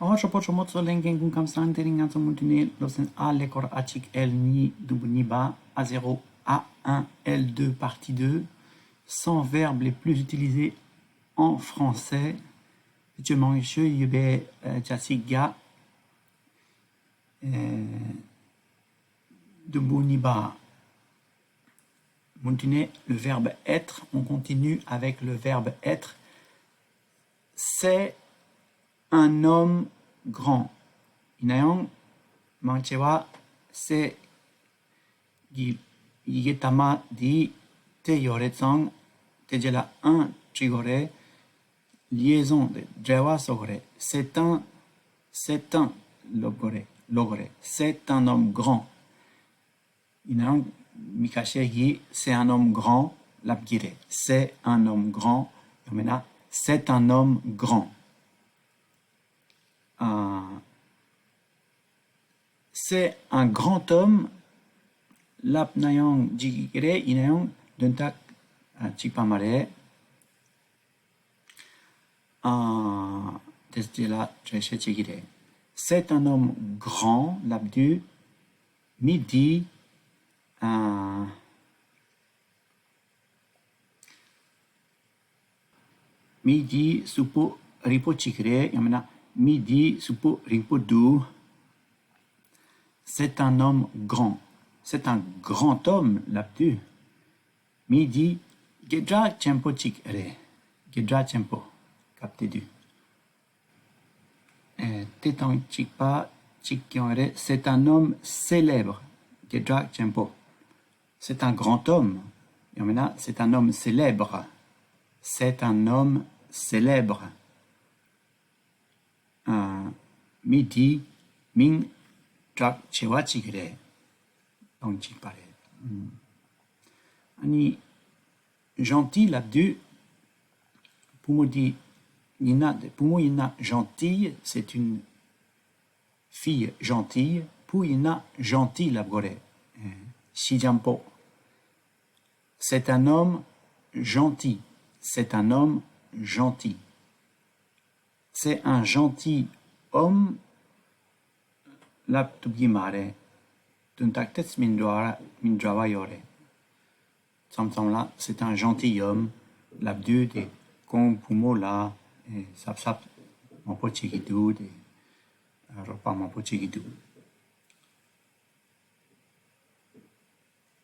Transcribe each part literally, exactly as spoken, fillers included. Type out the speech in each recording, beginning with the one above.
ཨོ་གྲོགས་པོ་གྲོགས་མོ་ཚོ་ལྷན་རྒྱས་སྐུ་ཁམས་བཟང་། དེ་རིང་ང་ཚོ་མུ་མཐུད་ནས་སློབ་ཚན་A ལེགས་སྐོར་ཨ་གཅིག་L གཉིས་དུམ་བུ་གཉིས་པ། A zéro A un L deux partie deux. Cent verbes les plus utilisés en français. བེད་སྤྱོད་མང་ཤོས་ཡོད་པའི་ཨ་བྱ་ཚིག་བརྒྱ། ཨ་དུམ་བུ་གཉིས་པ། མུ་མཐུད་ནས་le verbe être, on continue avec le verbe être. C'est un homme grand. ཡིན་ན་ཡང་མང་ཆེ་བ་c'est གི་ཡི་གེ་དང་མ་དེ་ཏེ་ཡོད་རེད་ཙང་དེ་རྗེས་ལ་un བྲིས་དགོས་རེད། Liaison དེ་འབྲེལ་བ་བཟོ་དགོས་རེད། C'est un, c'est un ལབ་དགོས་རེད། ལབ་དགོས་རེད། C'est un homme grand. ཡིན་ནའང་མི་ཁ་ཤས་ཀྱིས་c'est un homme grand ལབ་ཀྱི་རེད། C'est un homme grand ཡང་མིན་ན་c'est un homme grand. ཨ། C'est un grand homme ལབ་ན་ཡང་འགྲིག་གི་རེད། ཡིན་ན་ཡང་དོན་དག་ཨ་གཅིག་པ་མ་རེད། ཨ། དེ་དེ་ལ་འགྲེལ་བཤད་བྱེད་ཀྱི་རེད། C'est un homme grand ལབ་དུས་མི་འདི་ཨ། མི་འདི་གཟུགས་པོ་རིང་པོ་གཅིག་རེད། ཡང་མིན་ན་མི་འདི་གཟུགས་པོ་རིང་པོ་འདུག C'est un homme grand. C'est un grand homme ལབ་དུས་མི་འདི་སྐད་གྲགས་ཆེན་པོ་གཅིག་རེད། སྐད་གྲགས་ཆེན་པོ། སྐབས་དེ་དུས། ཨེ། དེ་དང་གཅིག་པ་གཅིག་ཀྱང་རེད། C'est un homme célèbre. སྐད་གྲགས་ཆེན་པོ། C'est un grand homme. ཡང་མིན་ན་c'est un homme célèbre. C'est un homme célèbre. ཨ། མི་འདི་མིང་གྲགས་ཆེ་བ་གཅིག་རེད། དང་གཅིག་པ་རེད། ཨ་ནི་gentil ལབ་དུས་བུ་མོ་འདི་ཡིན་ན། བུ་མོ་ཡིན་ན་gentille, c'est une fille gentille. བུ་ཡིན་ན་gentil ལབ་དགོས་རེད། ཨེ། ཞི་འཇམ་པོ། C'est un homme gentil. C'est un homme gentil. C'est un gentil homme ལབ་ཐུབ་ཀྱི་མ་རེད། དོན་དག་ཏོག་ཙམ་མི་འདྲ་བ་མི་འདྲ་བ་ཡོད་རེད། མཚམས་མཚམས་ལ་c'est un gentil homme ལབ་དུས་དེ་ཁོང་བུ་མོ་ལ་ཨེ་གཟབ་གཟབ་མང་པོ་བྱེད་ཀྱི་འདུག་དེ་རོགས་པ་མང་པོ་བྱེད་ཀྱི་འདུག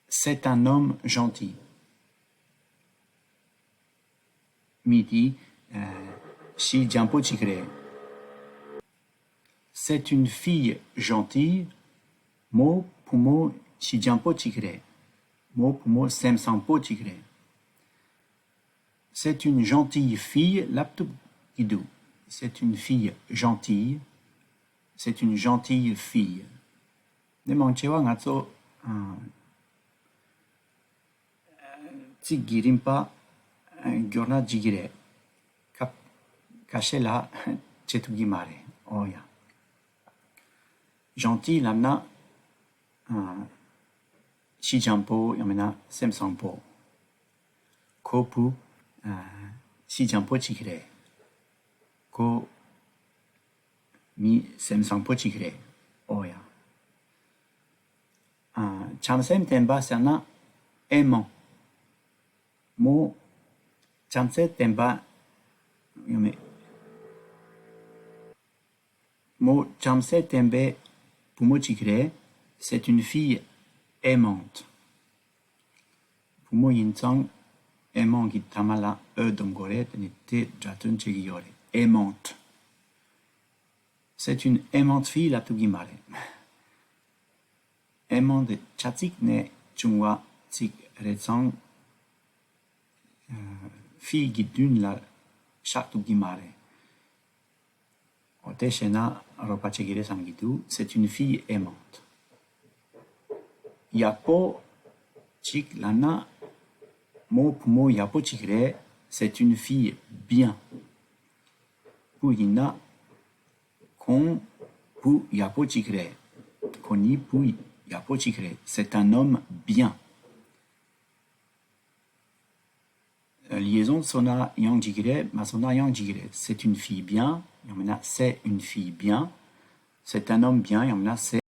C'est un homme gentil. མི་དེ་ཨ་ཞི་འཇམ་པོ་གཅིག་རེད། C'est une fille gentille. མོ་བུ་མོ་ཞི་འཇམ་པོ་གཅིག་རེད། མོ་བུ་མོ་སེམས་བཟང་པོ་གཅིག་རེད། C'est une gentille fille ལབ་ཐུབ་ཀྱི་འདུག C'est une fille gentille. C'est une gentille fille. འདི་མང་ཆེ་བ་ང་ཚོ་ཨ་ཚིག་གི་རིམ་པ་ཨ་སྦྱོར་ན་འགྲིག་གི་རེད། སྐབས་ཁ་ཤས་ལ་བྱེད་ཐུབ་ཀྱི་མ་རེད། ཨོ་ཡ། Gentil ལབ་ན་ཨ་ཞི་འཇམ་པོ་ཡང་མིན་ན་སེམས་བཟང་པོ། ཁོ་བུ་ཨ་ཞི་འཇམ་པོ་གཅིག་རེད། ཁོ་མི་སེམས་བཟང་པོ་གཅིག་རེད། ཨོ་ཡ། ཨ་བྱམས་སེམས་ལྡན་པ་ཟེར་ན་aimant. མོ་བྱམས་སེམས་ལྡན་པ་ཡོད་མེད། མོ་བྱམས་སེམས་ལྡན་པའི་བུ་མོ་གཅིག་རེད། C'est une fille aimante. བུ་མོ་ཡིན་ཙང་aimant གི་ཐ་མ་ལ་ཨོ་སྡོམ་དགོས་རེད། དེ་ནི་དེ་སྒྲ་དོན་བྱེད་ཀྱི་ཡོད་རེད། Aimante. C'est une aimante fille ལབ་ཐུབ་ཀྱི་མ་རེད། Aimant དེ་བྱ་ཚིག་ནས་བྱུང་བ་ཚིག་རེད་ཙང་ཨ་fille གི་མདུན་ལ་བཞག་ཐུབ་ཀྱི་མ་རེད། འོ་དེ་བཤད་ན་རོགས་པ་བྱེད་ཀྱི་རེད་བསམ་གྱི་འདུག C'est une fille aimante. ཡག་པོ་གཅིག་ལབ་ན་མོ་བུ་མོ་ཡག་པོ་གཅིག་རེད། C'est une fille bien. བུ་ཡིན་ན་ཁོང་བུ་ཡག་པོ་གཅིག་རེད། ཁོ་གཉིས་བུ་ཡག་པོ་གཅིག་རེད། C'est un homme bien. liaison སོང་ན་ཡང་འགྲིག་གི་རེད། མ་སོང་ན་ཡང་འགྲིག་གི་རེད། C'est une fille bien ཡང་མིན་ན c'est une fille bien། C'est un homme bien ཡང་མིན་ན c'est